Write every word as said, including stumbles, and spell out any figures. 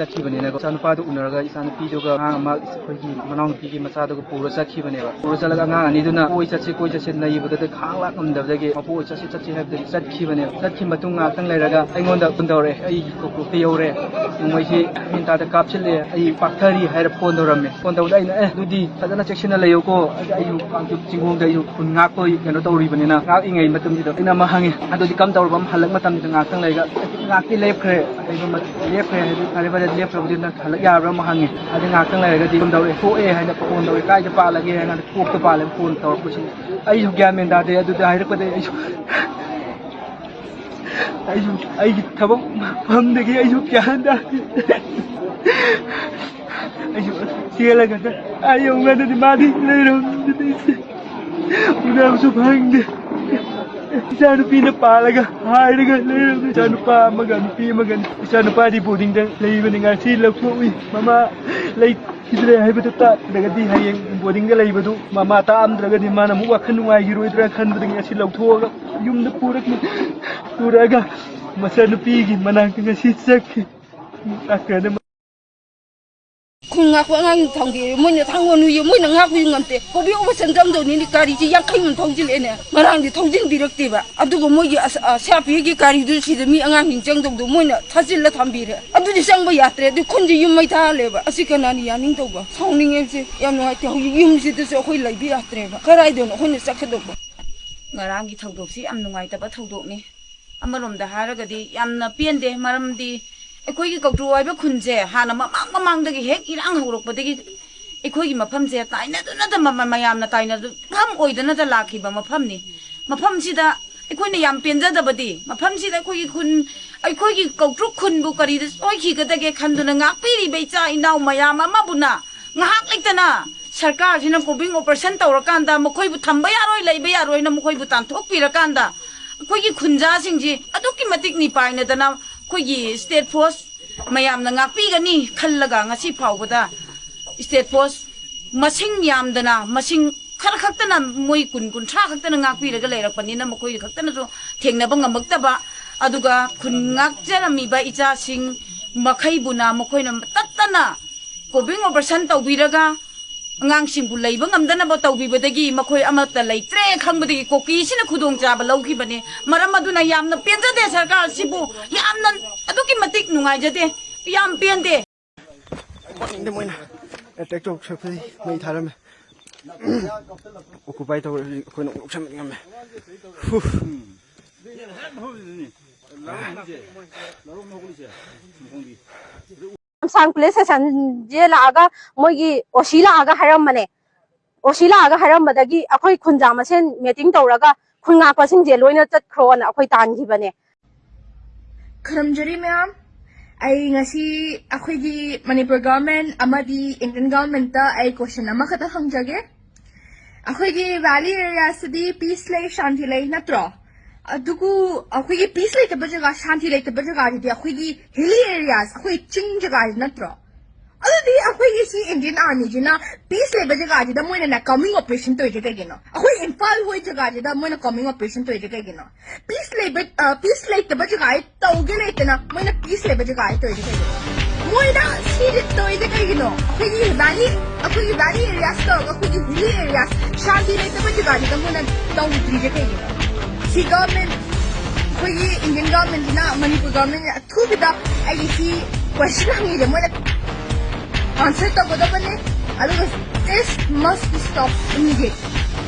ꯆꯠꯈꯤꯕꯅꯤꯅꯀꯣ, ꯏꯆꯥꯅꯨꯄꯥꯗꯨ ꯎꯅꯔꯒ ꯏꯆꯥꯅꯨꯄꯤꯗꯨꯒ ꯑꯉꯥꯡ ꯑꯃ ꯑꯩꯈꯣꯏꯒꯤ ꯃꯅꯥꯎꯅꯨꯄꯤꯒꯤ ꯃꯆꯥꯗꯨꯒ ꯄꯨꯔ ꯆꯠꯈꯤꯕꯅꯦꯕ꯫ ꯄꯨꯔ ꯆꯠꯂꯒ ꯑꯉꯥꯡ ꯑꯅꯤꯗꯨꯅ "ꯀꯣꯏ ꯆꯠꯁꯤ, ꯀꯣꯏ ꯆꯠꯁꯤ" ꯅꯩꯕꯗꯨꯗ ꯈꯥꯡ ꯂꯥꯛ ꯉꯝꯗꯕꯗꯒꯤ ꯃꯄꯨ ꯑꯣꯏ ꯆꯠꯁꯤ, ꯆꯠꯁꯤ ꯍꯥꯏꯕꯗꯒꯤ ꯆꯠꯈꯤꯕꯅꯦꯕ꯫ ꯆꯠꯈꯤꯕ ꯃꯇꯨꯡ ꯉꯥꯏꯍꯥꯛꯇꯪ ꯂꯩꯔꯒ ꯑꯩꯉꯣꯟꯗ ꯐꯣꯟ ꯇꯧꯔꯛꯑꯦ, "ꯑꯩꯒꯤ ꯀꯣꯀ꯭ꯔꯣꯛꯇ ꯌꯧꯔꯦ, ꯅꯣꯡꯃꯩꯁꯤ ꯃꯤꯟꯇꯥꯗ ꯀꯥꯞꯁꯤꯜꯂꯦ, ꯑꯩ ꯄꯥꯛꯊꯔꯤ" ꯍꯥꯏꯔ ꯐꯣꯟ ꯇꯧꯔꯝꯃꯦ꯫ ꯐꯣꯟ ꯇꯧꯕꯗ ꯑꯩꯅ, "ꯑꯦ, ꯑꯗꯨꯗꯤ ꯐꯖꯅ ꯆꯦꯛꯁꯤꯟꯅ ꯂꯩꯌꯨꯀꯣ, ꯑꯩꯁꯨ ꯀꯥꯡꯆꯨꯞ ꯆꯤꯡꯒꯣꯡꯗ ꯑꯩꯁꯨ ꯈꯨꯟ ꯉꯥꯛꯄꯒꯤ ꯀꯩꯅꯣ ꯇꯧꯔꯤꯕꯅꯤꯅ", ꯉꯥꯛꯏꯉꯩ ꯃꯇꯝꯁꯤꯗ ꯑꯩꯅ ꯑꯃ ꯍꯪꯉꯦ꯫ ꯑꯗꯨꯗꯤ ꯀꯝ ꯇꯧꯔꯕ? ꯑꯃ ꯍꯜꯂꯛ ꯃꯇꯝꯁꯤꯗ ꯉꯥꯏꯍꯥꯛꯇꯪ ꯂꯩꯔꯒ, "ꯉꯥꯛꯇꯤ ꯂꯦꯞꯈ꯭ꯔꯦ, ꯑꯩꯗꯣ ꯃ-, ꯂꯦꯞꯈ꯭ꯔꯦ ꯍꯥꯏꯗꯤ ꯐꯔꯦ, ꯐꯔꯦ, ꯂꯦꯞꯈ꯭ꯔꯕꯗꯤ ꯅꯪ ꯍꯜꯂꯛ ꯌꯥꯕ꯭ꯔꯥ?" ꯑꯃ ꯍꯪꯉꯦ꯫ ꯑꯗꯩ ꯉꯥꯏꯍꯥꯛꯇꯪ ꯂꯩꯔꯒꯗꯤ ꯐꯣꯟ ꯇꯧꯔꯛꯑꯦ, "ꯊꯣꯛꯑꯦ" ꯍꯥꯏꯅ ꯐꯣꯟ ꯇꯧꯔꯛꯑꯦ꯫ "ꯀꯥꯏꯗ ꯄꯥꯜꯂꯒꯦ?" ꯍꯥꯏꯅ ꯀꯣꯛꯇ ꯄꯥꯜꯂꯦ ꯐꯣꯟ ꯇꯧꯔꯛꯄꯁꯤꯅ꯫ ꯑꯩꯁꯨ ꯒ꯭ꯌꯥꯟ ꯃꯦꯟ ꯇꯥꯗꯦ꯫ ꯑꯗꯨꯗ ꯍꯥꯏꯔꯛꯄꯗꯒꯤ ꯑꯩꯁꯨ, ꯑꯩꯁꯨ ꯑꯩꯒꯤ ꯊꯕꯛ ꯃꯐꯝꯗꯒꯤ ꯑꯩꯁꯨ ꯒ꯭ꯌꯥꯟ ꯇꯥꯗꯦ꯫ ꯑꯩꯁꯨ ꯆꯦꯜꯂꯒ ꯑꯥ ꯌꯧꯉꯩꯗꯗꯤ ꯃꯥꯗꯤ ꯂꯩꯔꯝꯗꯦ꯫ ꯎꯅꯕꯁꯨ ꯐꯪꯗꯦ꯫ ꯏꯆꯥꯅꯨꯄꯤꯅ ꯄꯥꯜꯂꯒ ꯍꯥꯏꯔꯒ ꯂꯩꯔꯝꯃꯤ꯫ ꯏꯆꯥꯅꯨꯄꯥ ꯑꯃꯒ ꯅꯨꯄꯤ ꯑꯃꯒꯅꯤ꯫ ꯏꯆꯥꯅꯨꯄꯥꯗꯤ ꯕꯣꯔꯗꯤꯡꯗ ꯂꯩꯕꯅꯤ꯫ ꯉꯁꯤ ꯂꯧꯊꯣꯛꯎꯏ꯫ ꯃꯃꯥ ꯂꯩꯈꯤꯗ꯭ꯔꯦ ꯍꯥꯏꯕꯗꯨ ꯇꯥꯗ꯭ꯔꯒꯗꯤ ꯍꯌꯦꯡ ꯕꯣꯔꯗꯤꯡꯗ ꯂꯩꯕꯗꯨ ꯃꯃꯥ ꯇꯥꯛꯑꯝꯗ꯭ꯔꯒꯗꯤ ꯃꯥꯅ ꯑꯃꯨꯛ ꯋꯥꯈꯜ ꯅꯨꯡꯉꯥꯏꯈꯤꯔꯣꯏꯗ꯭ꯔꯥ ꯈꯟꯕꯗꯒꯤ ꯉꯁꯤ ꯂꯧꯊꯣꯛꯑꯒ ꯌꯨꯝꯗ ꯄꯨꯔꯛ-, ꯄꯨꯔꯛꯑꯒ ꯃꯆꯥꯅꯨꯄꯤꯒꯤ ꯃꯅꯥꯛꯇ ꯉꯁꯤ ꯆꯠꯈꯤ꯫ ꯈꯨꯟ ꯉꯥꯛꯄ ꯑꯉꯥꯡ ꯊꯝꯒꯦ, ꯃꯣꯏꯅ ꯊꯥꯡꯒꯣꯟ ꯍꯨꯏꯌꯦ, ꯃꯣꯏꯅ ꯉꯥꯛꯄꯁꯨ ꯉꯝꯗꯦ꯫ ꯀꯣꯕꯤ ꯑꯣꯄꯔꯦꯁꯟ ꯆꯪꯗꯧꯅꯤꯅ ꯒꯥꯔꯤꯁꯦ ꯌꯥꯡꯈꯩ ꯃꯨꯛ ꯊꯧꯖꯤꯜꯂꯛꯑꯦꯅꯦ꯫ ꯉꯔꯥꯡꯗꯤ ꯊꯧꯖꯤꯟꯕꯤꯔꯛꯇꯦꯕ꯫ ꯑꯗꯨꯒ ꯃꯣꯏꯒꯤ ꯑꯁ-, ꯑꯁꯥꯞꯄꯤꯒꯤ ꯒꯥꯔꯤꯗꯨ ꯁꯤꯗ ꯃꯤ ꯑꯉꯥꯡꯁꯤꯡ ꯆꯪꯗꯧꯗꯣ ꯃꯣꯏꯅ ꯊꯥꯖꯤꯜꯂ ꯊꯝꯕꯤꯔꯦ꯫ ꯑꯗꯨꯗꯤ ꯆꯪꯕ ꯌꯥꯗ꯭ꯔꯦ꯫ ꯑꯗꯨ ꯈꯨꯟꯁꯦ ꯌꯨꯝ ꯃꯩ ꯊꯥꯍꯜꯂꯦꯕ꯫ ꯑꯁꯤ ꯀꯅꯥꯅ ꯌꯥꯅꯤꯡꯗꯧꯕ? ꯁꯥꯎꯅꯤꯡꯉꯦ꯫ ꯁꯤ ꯌꯥꯝ ꯅꯨꯡꯉꯥꯏꯇꯦ꯫ ꯍꯧꯖꯤꯛ ꯌꯨꯝꯁꯤꯗꯁꯨ ꯑꯩꯈꯣꯏ ꯂꯩꯕ ꯌꯥꯗ꯭ꯔꯦꯕ꯫ ꯀꯗꯥꯏꯗꯅꯣ ꯑꯩꯈꯣꯏꯅ ꯆꯠꯀꯗꯧꯕ? ꯉꯔꯥꯡꯒꯤ ꯊꯧꯗꯣꯛꯁꯤ ꯌꯥꯝ ꯅꯨꯡꯉꯥꯏꯇꯕ ꯊꯧꯗꯣꯛꯅꯤ꯫ ꯑꯃꯔꯣꯝꯗ ꯍꯥꯏꯔꯒꯗꯤ ꯌꯥꯝꯅ ꯄꯦꯟꯗꯦ, ꯃꯔꯝꯗꯤ ꯑꯩꯈꯣꯏꯒꯤ ꯀꯧꯇ꯭ꯔꯨ ꯍꯥꯏꯕ ꯈꯨꯟꯁꯦ ꯍꯥꯟꯅ ꯃꯃꯥꯡ ꯃꯃꯥꯡꯗꯒꯤ ꯍꯦꯛ ꯏꯔꯥꯡ ꯍꯧꯔꯛꯄꯗꯒꯤ ꯑꯩꯈꯣꯏꯒꯤ ꯃꯐꯝꯁꯦ ꯇꯥꯏꯅꯗꯨꯅꯇ ꯃ-, ꯃ-, ꯃꯌꯥꯝꯅ ꯇꯥꯏꯅꯐꯝ ꯑꯣꯏꯗꯅꯇ ꯂꯥꯛꯈꯤꯕ ꯃꯐꯝꯅꯤ꯫ ꯃꯐꯝꯁꯤꯗ ꯑꯩꯈꯣꯏꯅ ꯌꯥꯝ ꯄꯦꯟꯖꯗꯕꯗꯤ ꯃꯐꯝꯁꯤꯗ ꯑꯩꯈꯣꯏꯒꯤ ꯈꯨꯟ, ꯑꯩꯈꯣꯏꯒꯤ ꯀꯧꯇ꯭ꯔꯨ ꯈꯨꯟꯕꯨ ꯀꯔꯤꯗ ꯁꯣꯏꯈꯤꯒꯗꯒꯦ ꯈꯟꯗꯨꯅ ꯉꯥꯛꯄꯤꯔꯤꯕ ꯏꯆꯥ ꯏꯅꯥꯎ ꯃꯌꯥꯝ ꯑꯃꯕꯨꯅ ꯉꯥꯏꯍꯥꯛ ꯂꯩꯇꯅ ꯁꯔꯀꯥꯔꯁꯤꯅ ꯀꯣꯕꯤꯡ ꯑꯣꯄꯔꯦꯁꯟ ꯇꯧꯔꯀꯥꯟꯗ ꯃꯈꯣꯏꯕꯨ ꯊꯝꯕ ꯌꯥꯔꯣꯏ, ꯂꯩꯕ ꯌꯥꯔꯣꯏꯅ ꯃꯈꯣꯏꯕꯨ ꯇꯥꯟꯊꯣꯛꯄꯤꯔꯀꯥꯟꯗ ꯑꯩꯈꯣꯏꯒꯤ ꯈꯨꯟꯖꯥꯁꯤꯡꯁꯤ ꯑꯗꯨꯛꯀꯤ ꯃꯇꯤꯛ ꯅꯤꯄꯥꯏꯅꯗꯅ ꯑꯩꯈꯣꯏꯒꯤ ꯁ꯭ꯇꯦꯠ ꯐꯣꯔꯁ ꯃꯌꯥꯝꯅ ꯉꯥꯛꯄꯤꯒꯅꯤ ꯈꯜꯂꯒ ꯉꯁꯤ ꯐꯥꯎꯕꯗ ꯁ꯭ꯇꯦꯠ ꯐꯣꯔꯁ ꯃꯁꯤꯡ ꯌꯥꯝꯗꯅ, ꯃꯁꯤꯡ ꯈꯔ ꯈꯛꯇꯅ, ꯃꯣꯏ ꯀꯨꯟ, ꯀꯨꯟꯊ꯭ꯔꯥ ꯈꯛꯇꯅ ꯉꯥꯛꯄꯤꯔꯒ ꯂꯩꯔꯛꯄꯅꯤꯅ ꯃꯈꯣꯏ ꯈꯛꯇꯅꯁꯨ ꯊꯦꯡꯅꯕ ꯉꯝꯃꯛꯇꯕ, ꯑꯗꯨꯒ ꯈꯨꯟ ꯉꯥꯛꯆꯔꯝꯃꯤꯕ ꯏꯆꯥꯁꯤꯡ, ꯃꯈꯩꯕꯨꯅ ꯃꯈꯣꯏꯅ ꯇꯠꯇꯅ ꯀꯣꯕꯤꯡ ꯑꯣꯄꯔꯦꯁꯟ ꯇꯧꯕꯤꯔꯒ ꯑꯉꯥꯡꯁꯤꯡꯕꯨ ꯂꯩꯕ ꯉꯝꯗꯅꯕ ꯇꯧꯕꯤꯕꯗꯒꯤ ꯃꯈꯣꯏ ꯑꯃꯠꯇ ꯂꯩꯇ꯭ꯔꯦ ꯈꯪꯕꯗꯒꯤ ꯀꯨꯀꯤꯁꯤꯅ ꯈꯨꯗꯣꯡꯆꯥꯕ ꯂꯧꯈꯤꯕꯅꯤ꯫ ꯃꯔꯝ ꯑꯗꯨꯅ ꯌꯥꯝꯅ ꯄꯦꯟꯖꯗꯦ ꯁꯔꯀꯥꯔ ꯑꯁꯤꯕꯨ, ꯌꯥꯝꯅ ꯑꯗꯨꯛꯀꯤ ꯃꯇꯤꯛ ꯅꯨꯡꯉꯥꯏꯖꯗꯦ, ꯌꯥꯝ ꯄꯦꯟꯗꯦ꯫ ꯈꯪꯗꯦ, ꯃꯣꯏꯅ ꯑꯦꯇꯦꯛ ꯇꯧꯁꯜꯂꯛꯄꯗꯒꯤ ꯃꯩ ꯊꯥꯔꯝꯃꯦ꯫ ꯑꯣꯀꯨꯄꯥꯏ ꯇꯧꯔꯦ ꯍꯧꯖꯤꯛ ꯑꯩꯈꯣꯏꯅ ꯑꯃꯨꯛ ꯂꯧꯁꯟꯕ ꯉꯝꯃꯦ꯫ ꯍꯨ꯫ ꯂꯝꯁꯥꯡ ꯄꯨꯂꯤꯁ ꯁ꯭ꯇꯦꯁꯟꯁꯦ ꯂꯥꯛꯑꯒ ꯃꯣꯏꯒꯤ ꯑꯣ ꯁꯤ ꯂꯥꯛꯑꯒ ꯍꯥꯏꯔꯝꯕꯅꯦ꯫ ꯑꯣ ꯁꯤ ꯂꯥꯛꯑꯒ ꯍꯥꯏꯔꯝꯕꯗꯒꯤ ꯑꯩꯈꯣꯏ ꯈꯨꯟꯖꯥ ꯃꯁꯦꯟ ꯃꯤꯇꯤꯡ ꯇꯧꯔꯒ ꯈꯨꯟ ꯉꯥꯛꯄꯁꯤꯡꯁꯦ ꯂꯣꯏꯅ ꯆꯠꯈ꯭ꯔꯣꯅ ꯑꯩꯈꯣꯏ ꯇꯥꯟꯈꯤꯕꯅꯦ꯫ ꯈꯨꯔꯨꯝꯖꯔꯤ ꯃꯌꯥꯝ꯫ ꯑꯩ ꯉꯁꯤ ꯑꯩꯈꯣꯏꯒꯤ ꯃꯅꯤꯄꯨꯔ ꯒꯚꯔꯟꯃꯦꯟꯠ ꯑꯃꯗꯤ ꯏꯟꯗꯤꯌꯟ ꯒꯚꯔꯟꯃꯦꯟꯠꯇ ꯑꯩ ꯀꯣꯏꯁꯟ ꯑꯃꯈꯛꯇ ꯍꯪꯖꯒꯦ꯫ ꯑꯩꯈꯣꯏꯒꯤ ꯚꯦꯂꯤ ꯑꯦꯔꯤꯌꯥꯁꯤꯗꯤ ꯄꯤꯁ ꯂꯩ, ꯁꯥꯟꯇꯤ ꯂꯩ ꯅꯠꯇ꯭ꯔꯣ? ꯑꯗꯨꯕꯨ ꯑꯩꯈꯣꯏꯒꯤ ꯄꯤꯁ ꯂꯩꯇꯕ ꯖꯒꯥ, ꯁꯥꯟꯇꯤ ꯂꯩꯇꯕ ꯖꯒꯥꯁꯤꯗꯤ ꯑꯩꯈꯣꯏꯒꯤ ꯍꯤꯂꯤ ꯑꯦꯔꯤꯌꯥꯁ, ꯑꯩꯈꯣꯏ ꯆꯤꯡ ꯖꯒꯥꯁꯤ ꯅꯠꯇ꯭ꯔꯣ? ꯑꯗꯨꯗꯤ ꯑꯩꯈꯣꯏꯒꯤ ꯁꯤ ꯏꯟꯗꯤꯌꯟ ꯑꯥꯔꯃꯤꯁꯤꯅ ꯄꯤꯁ ꯂꯩꯕ ꯖꯒꯥꯁꯤꯗ ꯃꯣꯏꯅꯅꯦ ꯀꯣꯝꯕꯤꯡ ꯑꯣꯄꯔꯦꯁꯟ ꯇꯧꯔꯤꯁꯦ ꯀꯩꯒꯤꯅꯣ? ꯑꯩꯈꯣꯏ ꯏꯝꯐꯥꯜ ꯍꯣꯏ ꯖꯒꯥꯁꯤꯗ ꯃꯣꯏꯅ ꯀꯣꯝꯕꯤꯡ ꯑꯣꯄꯔꯦꯁꯟ ꯇꯧꯔꯤꯁꯦ ꯀꯩꯒꯤꯅꯣ? ꯄꯤꯁ ꯂꯩꯕ, ꯑ, ꯄꯤꯁ ꯂꯩꯇꯕ ꯖꯒꯥ ꯇꯧꯒꯦ ꯂꯩꯇꯅ ꯃꯣꯏꯅ ꯄꯤꯁ ꯂꯩꯕ ꯖꯒꯥ ꯇꯧꯔꯤꯁꯦ ꯀꯩꯒꯤꯅꯣ? ꯃꯣꯏꯅ ꯁꯤꯗꯤ ꯇꯧꯔꯤꯁꯦ ꯀꯩꯒꯤꯅꯣ? ꯑꯩꯈꯣꯏꯒꯤ ꯚꯦꯂꯤ, ꯑꯩꯈꯣꯏꯒꯤ ꯚꯦꯂꯤ ꯑꯦꯔꯤꯌꯥꯁ ꯇꯧꯔꯒ ꯑꯩꯈꯣꯏꯒꯤ ꯍꯤꯂꯤ ꯑꯦꯔꯤꯌꯥꯁ ꯁꯥꯟꯇꯤ ꯂꯩꯇꯕ ꯖꯒꯥꯁꯤꯗ ꯃꯣꯏꯅ ꯇꯧꯗ꯭ꯔꯤꯁꯦ ꯀꯩꯒꯤꯅꯣ? ꯁꯤ ꯒꯚꯔꯟꯃꯦꯟꯠ, ꯑꯩꯈꯣꯏꯒꯤ ꯏꯟꯗꯤꯌꯟ ꯒꯚꯔꯟꯃꯦꯟꯠꯁꯤꯅ, ꯃꯅꯤꯄꯨꯔ ꯒꯚꯔꯟꯃꯦꯟꯠꯁꯤꯅ ꯑꯊꯨꯕꯤꯗ ꯑꯩꯒꯤ ꯁꯤ ꯀꯣꯏꯁꯟ ꯍꯪꯉꯤꯁꯦ ꯃꯣꯏꯅ ꯑꯟꯁꯔ ꯇꯧꯒꯗꯕꯅꯦ꯫ ꯑꯗꯨꯒ this must be stopped immediately꯫